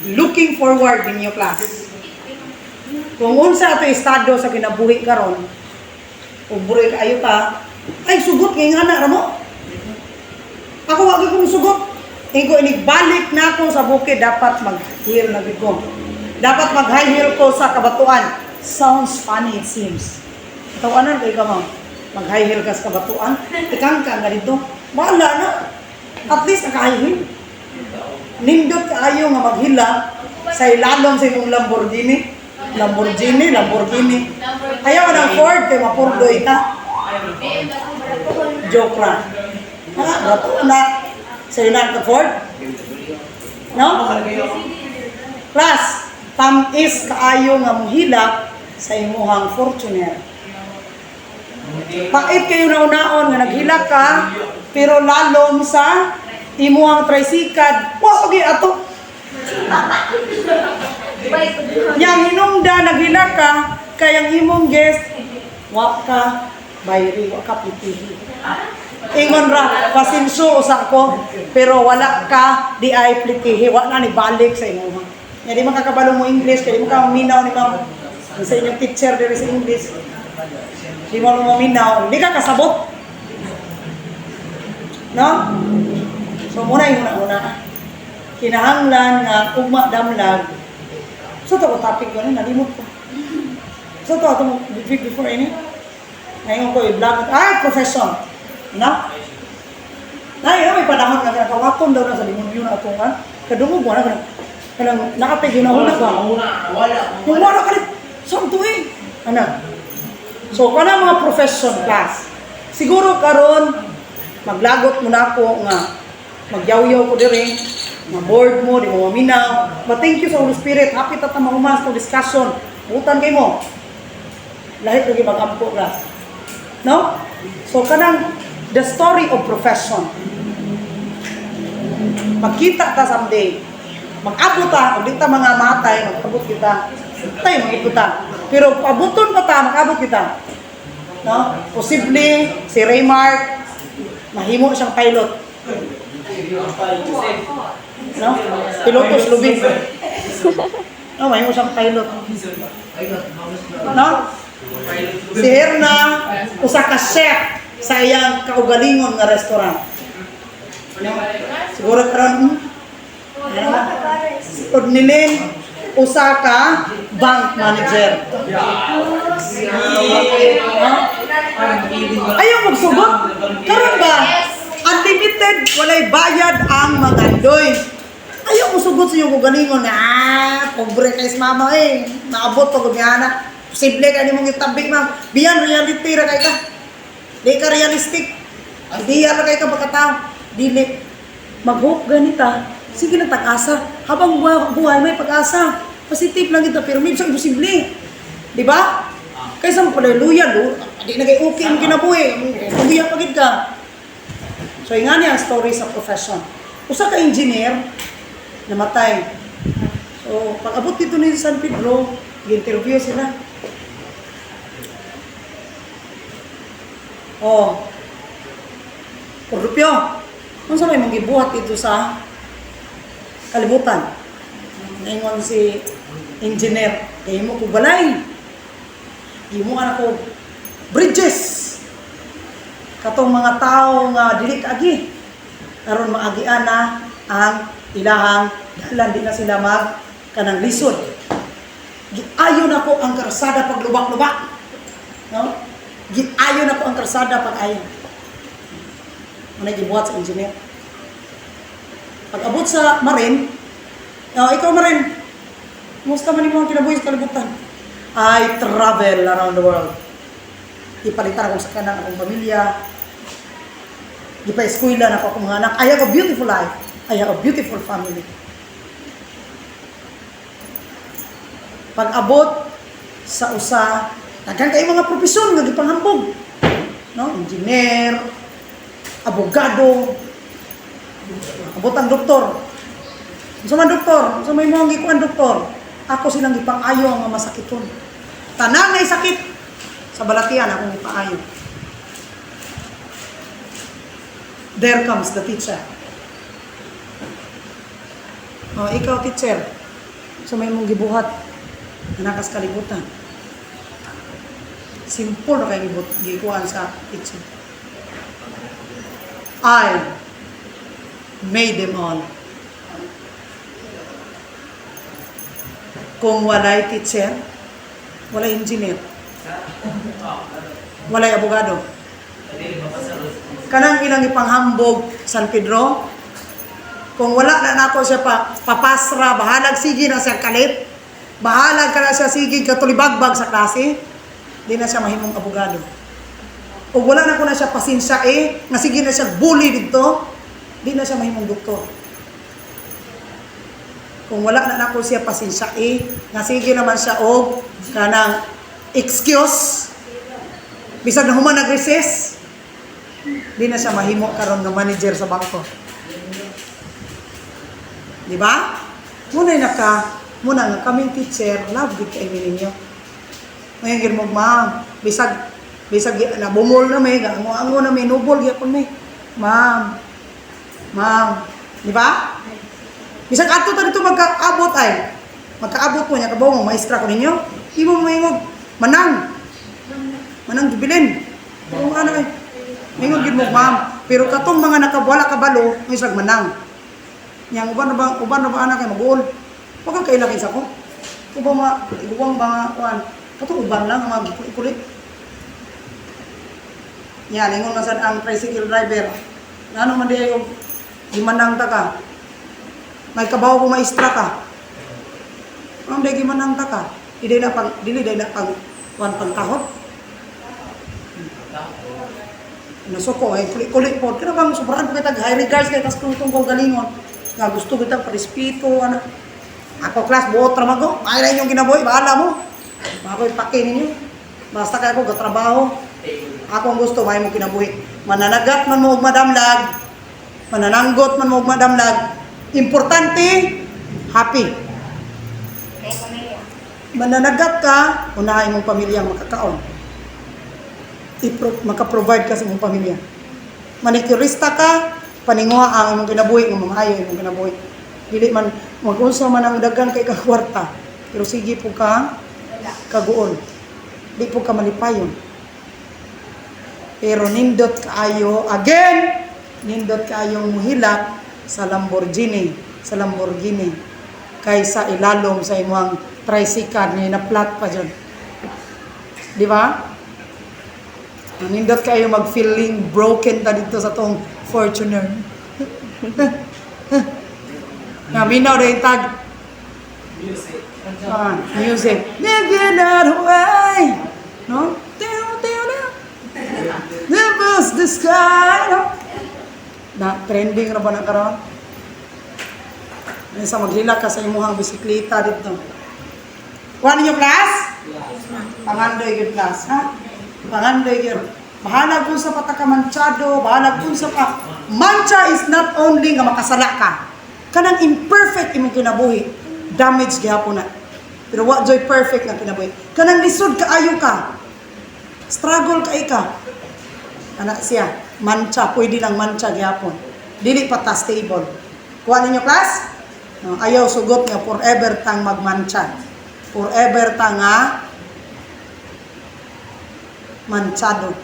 Looking forward in your class. Kung unsa ato estado sa kinabuhi karon, ug buroy kaayo ka, ay sugot kay nga na ra mo. Ako wa gyud kong sugot. Ingo inigbalik na ako sa bukid, dapat mag-heel na gyud ko. Dapat mag-high heel ko sa kabatuan. Sounds funny, it seems. Tawanan kay ka mo. Mag-high heel ka sa kabatuan. Ikang ka nga dito. Wala na. At least naka-high heel. Nindot kaayo nga maghila sa ilalom sa imong Lamborghini. Lamborghini, Lamborghini. Ayaw ng Ford kay mapurdo ita. Joke ra. Ha, rato na sa ilang ka Ford. No? Class, tam-is kaayo nga muhila sa imuhang Fortuner. Pait kayo na unaon nga naghila ka, pero lalom sa imuhang tricycle, wa pagi ato. Yang hinungda naghila ka, kay ang imong guest, wa ka bayri, wa ka pitihi. Ingon ra, pasensyo usa ko, pero wala ka di ay plitihi, wa na ni balik sa imuha. Nga di man kakabalo mo English, kay di mo ka minaw ni ma'am sa inyong teacher diri sa English. Di mo mo minaw, di ka kasabot. No? So muna yung una-una. Kinahanglan nga ugma damlag. So to topic ko nalimot ko. So to ato before any. Ngayon ko i-vlog ay profession. Na? Na yun, may panahon nga nakawaton daw na sa demonyo na atong kan. Kadungog mo na kanang kanang nakapig na una ba. Wala. Kung wala ka rin, saan to eh? Ano? So, kana mga profession, class. Siguro karon maglagot mo na ako nga magyawyaw ko diri, ma-board mo, di mo maminaw. But thank you sa Holy Spirit. Happy ta ta mahumas to discussion. Butan kay mo. Lahit lagi mag-ampo, class. No? So kanang the story of profession. Magkita ta someday. Mag-abot ta, kung di ta mga matay, mag-abot kita. Tayo, mag ta. Pero pabuton pa ta, mag-abot kita. No? Posible, si Raymark, mahimo siyang pilot. No? Piloto lubi. No, mahimo siyang pilot. No? Si Herna, usa ka chef sa iyang kaugalingon nga restaurant. No? Siguro karon, Ano? Si Odnilin, usa ka bank manager. No? Ayaw magsugot. Karon ba? Unlimited, walay bayad ang mga andoy. Ayaw mo sugot sa iyong kaugalingon. Ah, pobre kay sa mama eh. Naabot pag na. Posible ka nimong itabi, ma'am. Biyan, reality ra kay ka. Di ka realistic. Ideal ra kay ka pagkatao. Dili. Mag-hope ganita. Sige na tag-asa. Habang buhay may pag-asa. Positive lang kita pero minsan imposible. Di ba? Kaysa mo palaluya, lo, di na kay okay ang kinabuhi. Luya pa gid ka. So nga niya ang story sa profession. Usa ka engineer namatay. So pag abot dito ni San Pedro, gi-interview sila. Oh. Rupyo. Unsa may mong gibuhat dito sa kalibutan? Ningon si engineer, kay mo ko balay. Gimo ka na ko bridges. Katong mga tao nga dili kaagi karon maagian na ang ilahang dalan, di na sila mag kanang lisod. Giayo na ko ang karsada pag lubak-lubak. No? Giayo na ko ang karsada pag ayo. Ano gibuhat sa engineer? Pag abot sa Marin, oh, ikaw Marin, musta man imo ang kinabuhi sa kalibutan? I travel around the world. Ipalitan akong sakyanan akong pamilya. Gipa-eskwela na ako akong mga anak. I have a beautiful life. I have a beautiful family. Pag abot sa usa, daghan kay mga profesyon nga gipanghambog. No? Engineer, abogado, abot ang doktor. Unsa man doktor? Unsa may mga gikuan doktor? Ako silang gipang-ayo ang mga masakiton. Tanan ngay sakit sa balatian akong gipaayo. There comes the teacher. Oh, ikaw teacher. Sa may mong gibuhat naa sa kalibutan. Simple na kay gibut gikuan sa teacher. I made them all. Kung walay teacher, walay engineer, walay abogado. Kanang ilang ipanghambog San Pedro, kung wala na nako siya pa papasra, bahalag sige na siya kalit, bahalag ka na siya sige katulibagbag sa klase, di na siya mahimong abogado. O wala na ko na siya pasensya eh, nga sige na siya bully dito, di na siya mahimong doktor. Kung wala na nako siya pasensya eh, nga sige naman siya og kanang excuse, bisag na human nag-recess, di na siya mahimo karon nga manager sa bangko. Di ba? Muna naka, muna nga kaming teacher, love gid kay mi ninyo. Ngayon gid mo, ma'am, bisag bisag nabungol na may, ango-ango na may, nubol gyapon may. Ma'am, ma'am, di ba? Bisag ato ta dito magkaabot ay. Magkaabot mo niya kabaw mo, maestra ko ninyo. Di mo maingog, manang. Manang jubilin. Kung ano ay. Maingog gid mo, ma'am. Pero katong mga nakawala kabalo, may isag manang. Yang uban na ba anak kay mag-uol. Wa kang kaila kinsa ko. Uban mga iguwang mga kuan. Katong uban lang ang mga gikulit. Yan, ingon man sad ang tricycle driver. Ngano man di ay og gimanang ta ka. May kabaw ko maestra ka. Ang day gimanang ta ka. Dili na pang dili day na pang kuan pangtahod. Nasuko ay kulit-kulit po. Kaya bang sobrang po kita high regards kay tas kung tungkol galingon. Nga gusto kita respeto ana. Ako class buot ra man ko. Ay na inyong kinabuhi, bahala mo. Ako ipake ninyo. Basta kay ako gatrabaho. Ako ang gusto may mo kinabuhi. Mananagat man mo og madamlag, manananggot man mo og madamlag. Importante, happy. Kay pamilya. Mananagat ka, unahin mong pamilya ang makakaon. Maka-provide ka sa imong pamilya. Manicurista ka, paninguha ang imong kinabuhi, nga maayo imong kinabuhi. Dili man mag-unsa man ang daghan kay ka kwarta, pero sige po ka Wala. Kaguol. Di po ka malipayon. Pero nindot kaayo again, nindot kaayo muhilak sa Lamborghini kaysa ilalom sa imong tricycle ni na flat pa dyan. Di ba? Nindot kayo mag-feeling broken ta dito sa tong Fortuner. Nga minaw rin tag Music. Ah, music. Never not away. No? Teo, teo, teo. Never the sky. No? Na, trending na ba na karon? Sa maghilak ka sa imuhang bisikleta dito. Kuha ninyo class? Pangandoy gyud class, ha? Pangandoy gyud. Bahala kung sa pataka manchado, bahala kung sa pa. Mancha is not only nga makasala ka. Kanang imperfect imong kinabuhi, damage gihapon na. Pero wa joy perfect nga kinabuhi. Kanang lisod kaayo ka. Struggle kay ka. Ana siya, mancha, pwede lang mancha gihapon. Dili pa ta stable. Kuha ninyo class? No, ayaw sugot nga forever tang magmancha. Forever tang nga manchado.